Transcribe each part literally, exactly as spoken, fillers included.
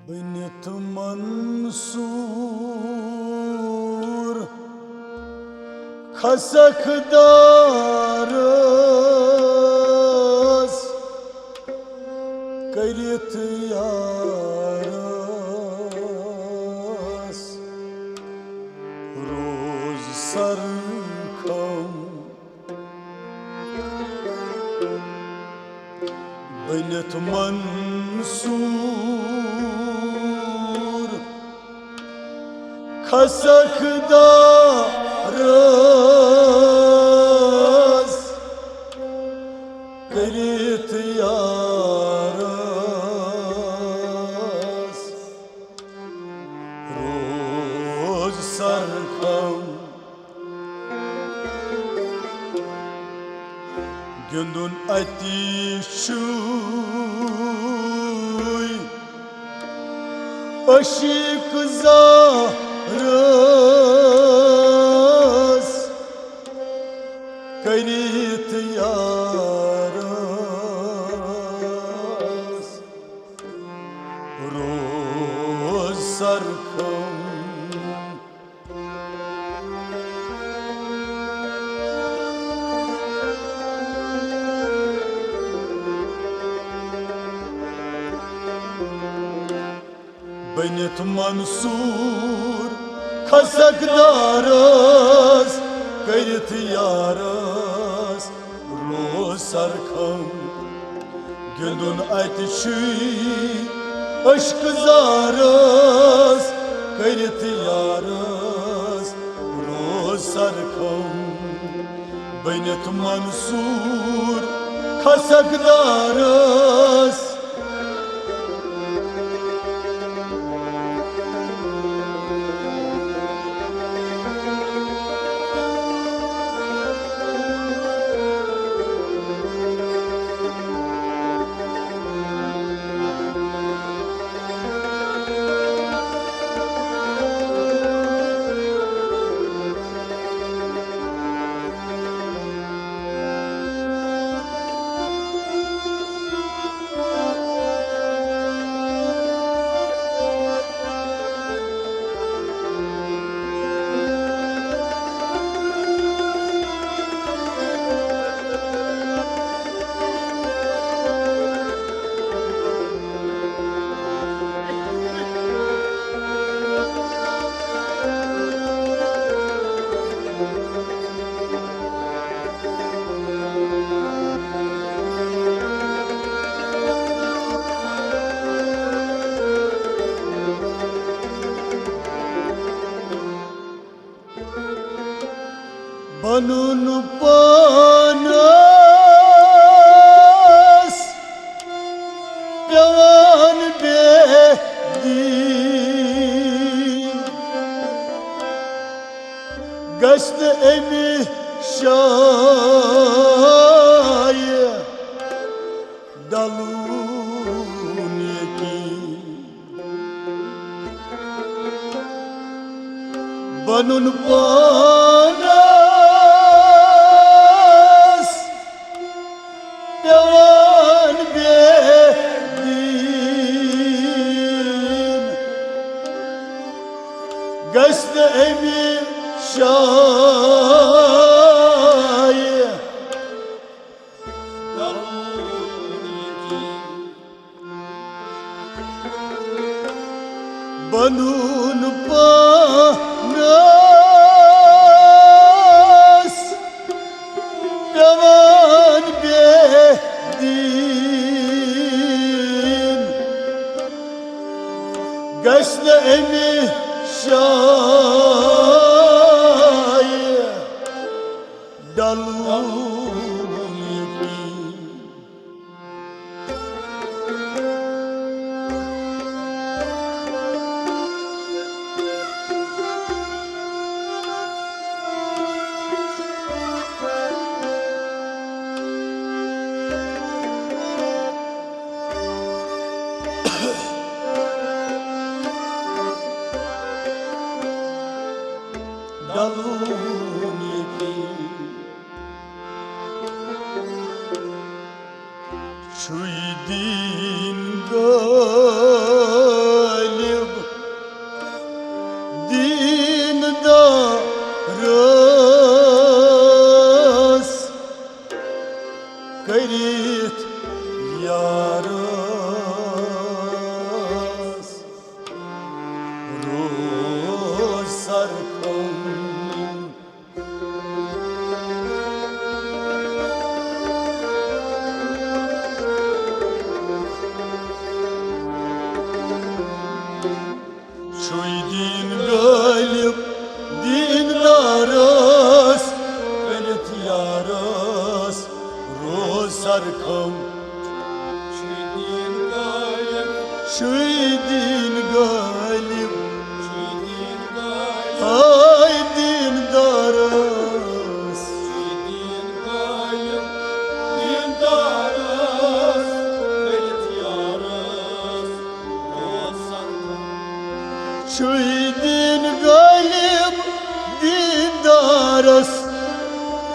بٔنِتھ منصوٗر کھسکھ دارس، کٔرِتھ یارس روز سرخم۔ بٔنِتھ منصوٗر کھسکھ دارس، کٔرِتھ یارس روز سرخم۔ گِنٛدُن اَتی چھُے عشق زارس، کٔرِتھ یارس روز سرخم۔ بٔنِتھ منصوٗر کھسکھ دارس، کٔرِتھ یارس روز سرخم۔ گِنٛدُن اَتہِ چھُے عشق زارس، کٔرِتھ یارس روز سرخم۔ بٔنِتھ منصوٗر کھسکھ دارس۔ بنُن پانس پیوان بے دین، گژھِ نہٕ امہِ شایہِ ڈلُن یقین۔ بنُن پانس پیوان بے دین، گژھِ نہٕ امہِ شایہِ بنُن پانس پیوان بے دین، گژھِ نہٕ امہِ شایہِ ڈلُن یقین۔ ڈلُن یقین۔ چھُے دیٖن گٲلۍ یارس روز سرخم۔ چھُے دیٖن غٲلِب، چھُے دیٖن غٲلِب، چھُے دیٖن غٲلِب۔ ہاے دیٖن دارس، چھُے دیٖن غٲلِب، دیٖن دارس کٔرِتھ یارس۔ چھُے دیٖن غٲلِب دیٖندارس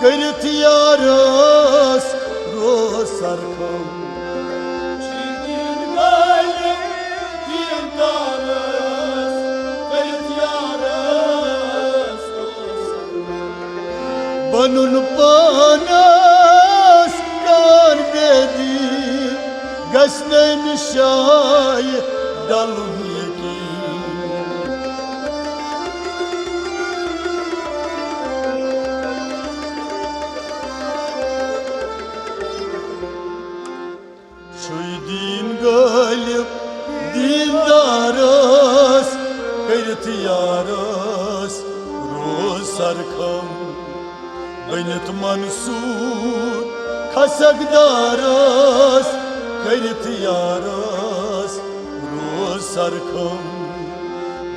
کٔرِتھ یارس روز سرخم۔ چھُے دیٖن غٲلِب دیٖندارس کٔرِتھ یارس روز سرخم۔ بنُن پانس کان بیدی گژھِ نہٕ أمِس شایہِ ڈلُن یقین۔ چھُے دیٖن غٲلِب دیٖندارس کٔرِتھ یارس روز سرخم۔ بٔنِتھ منصوٗر کھسک دارس کٔرِتھ یارس روز سرخم۔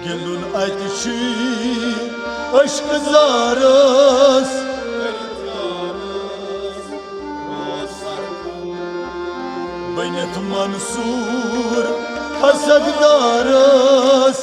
گِنٛدُن اَتہِ چھُے عشق زارس۔ بٔنِتھ منصوٗر کھسک دارس۔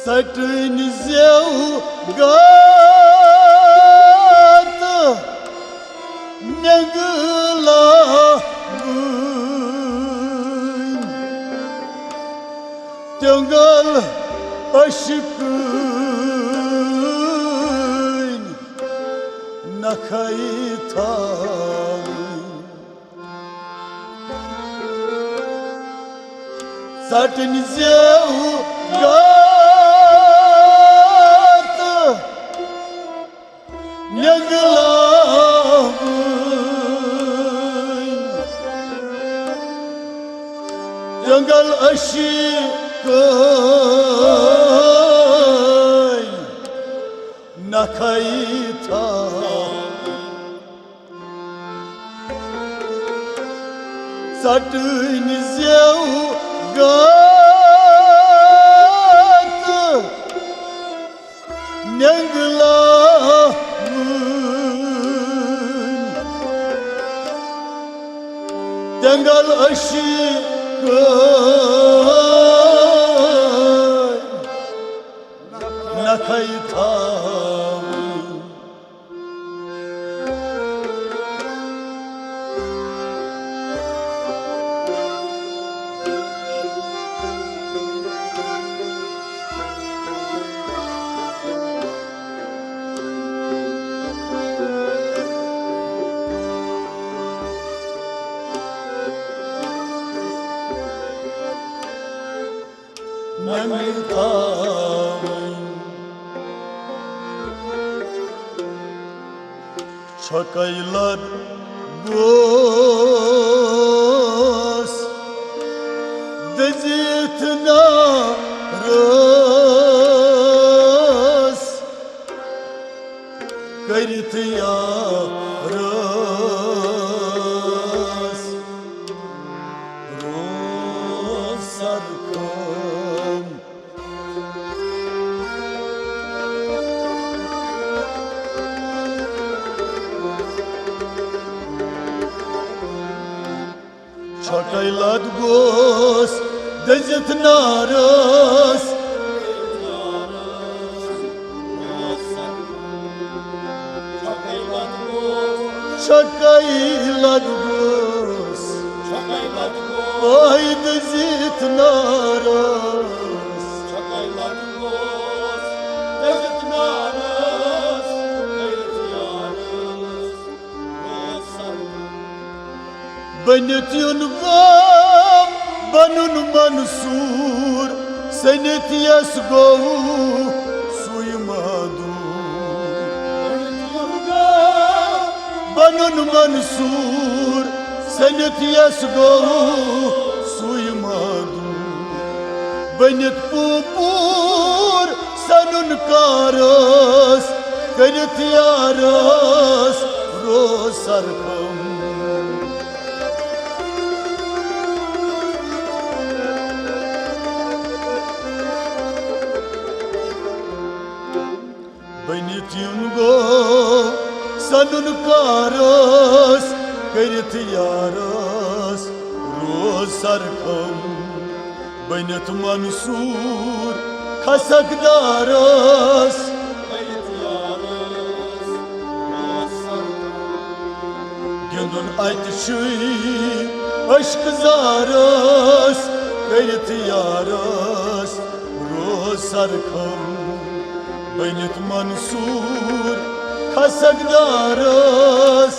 ژٹٕنۍ زیو گات مٮ۪نٛگہٕ لاگٕنۍ، تیوٚنٛگل عشقٕنۍ نکھے تھاوٕنۍ۔ ژٹٕنۍ زیو گات مٮ۪نٛگہٕ لاگٕنۍ، تیوٚنٛگل عشقٕنۍ نکھے تھاوٕنۍ۔ ژٹٕنۍ زیو گات مٮ۪نٛگہٕ لاگٕنۍ، تیوٚنٛگل عشقٕنۍ نکھے تھاوٕنۍ۔ نمہِ تھاوٕنۍ۔ چھۄکے لد گوس دٔزِتھ نارس۔ کٔرِتھ یارس روز سرخم۔ چھۄکے لد گوس دٔزِتھ نارس۔ چھۄکے لد گوس پاے دٔزِتھ نارس۔ بٔنِتھ یُن گوٚو بنُن منصوٗر، سٔنِتھ یَس گوٚو سُے معدوٗر۔ بنُن منصوٗر، سٔنِتھ یَس گوٚو سُے معدوٗر۔ بٔنِتھ پوٗپوٗر سَنُن کارس، کٔرِتھ یارس روز سرخم۔ بٔنِتھ یُن گوٚو سَنُن کارس، کٔرِتھ یارس روز سرخم۔ بٔنِتھ منصوٗر کھسکھ دارس۔ گِنٛدُن اَتہِ چھُے عشقہٕ زارس، کٔرِتھ یارس روز سرخم۔ بٔنِتھ منصوٗر کھسکھ دارس۔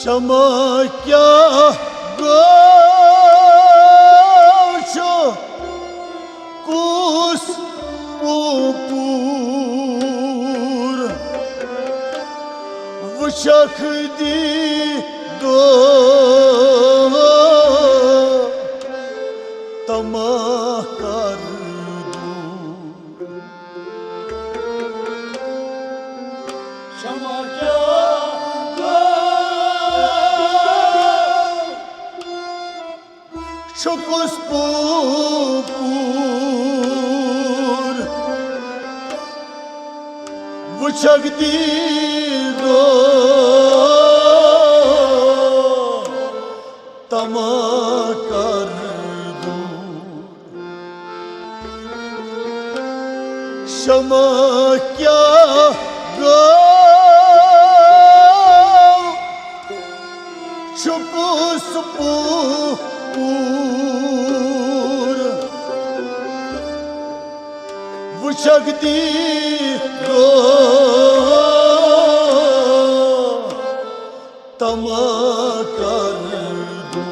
شمع کیٛاہ گوٚو چھُ کُس پوٗپوٗر وٕچھکھ دی دو تماہ کر دوٗر۔ شمع کیٛاہ گوٚو چھُ کُس پوٗپوٗر وٕچھکھ دی دو تماہ کر دوٗر۔ شمع کیٛاہ گوٚو چھُ کُس پوٗپوٗر وٕچھکھ دی دو تماہ کر دوٗر۔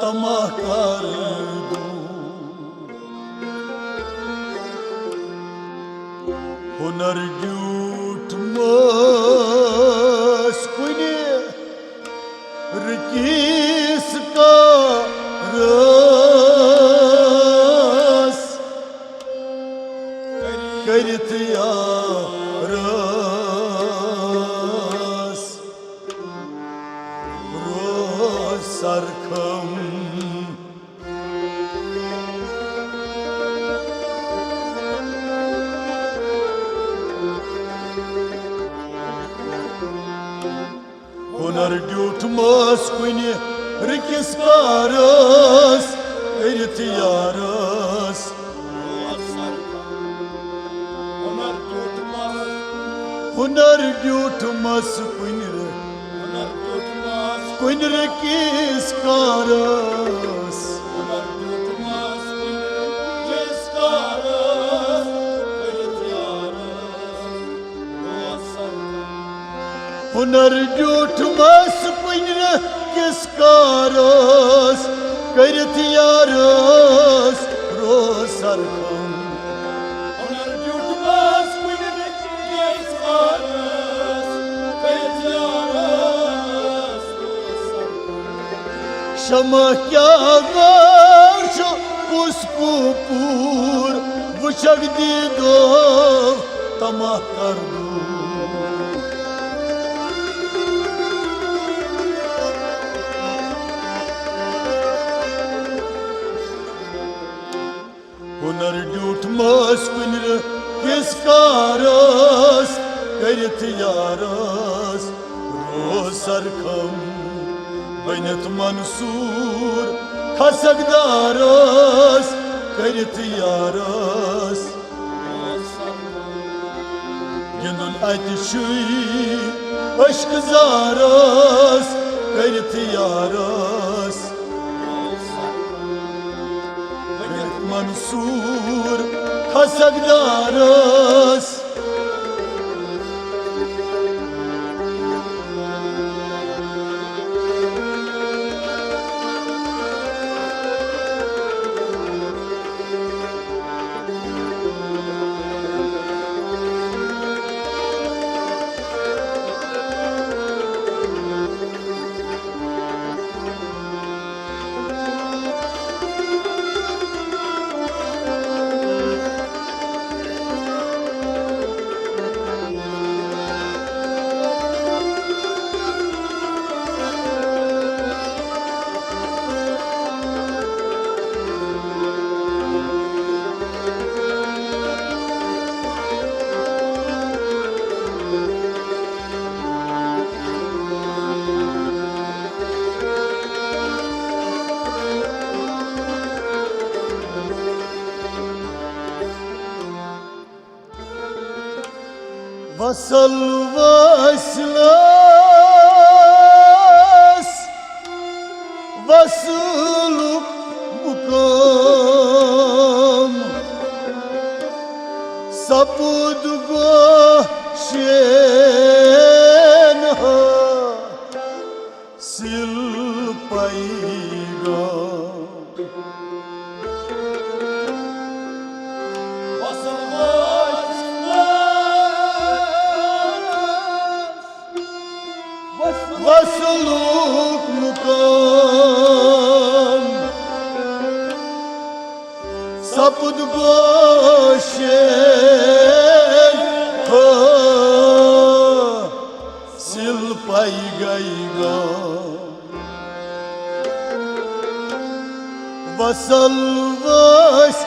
تماہ کر دوٗر۔ ہُنر دیُت مٲس کُنہِ رٔکیٖس کارس، کٔرِتھ یارس۔ سرخم۔ ہُنر ڈیوٗٹھ مس کُنہِ رٕکِس کارس، کٔرِتھ یارس۔ ہُنر ڈیوٗٹھ مس کُنہِ رٕکِس کارس، کُنہِ رٕکِس کارس۔ ہُنر ڈیوٗٹھ مس کُنہِ رٕکِس کارس، کٔرِتھ یارس روز سرخم۔ ہُنر ڈیوٗٹھ مس کُنہِ رٕکِس کارس، کٔرِتھ یارس روز سرخم۔ شمع کیٛاہ گوٚو چھُ کُس کُپوٗر، وٕچھکھ دیٖدو تماہ کر دوٗر۔ ہُنر ڈیوٗٹھ مس کُنہِ رٕکِس کارس، کٔرِتھ یارس روز سرخم۔ بٔنِتھ منصوٗر کھسکھ دارس، کٔرِتھ یارس۔ گِنٛدُن اَتہِ چھُے عشق زارس، کٔرِتھ یارس۔ بٔنِتھ منصوٗر کھسکھ دارس۔ وصل وصلس وصلُک مُقام سپُد گوشین حٲصِل پیغام۔ وصلُک مُقام سپُد گوشین حٲصِل پیغام۔ وصل وصلس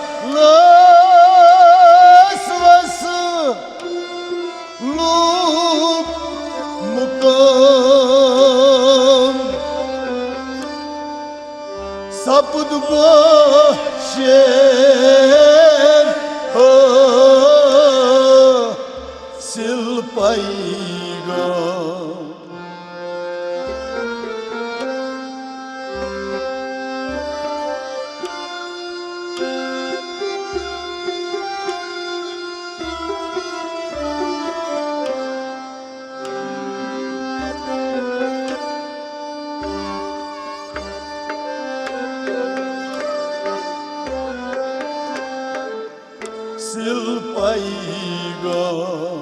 وصلُک مُقام سپُد گوشین حٲصِل پیغام۔ سِل پیغام۔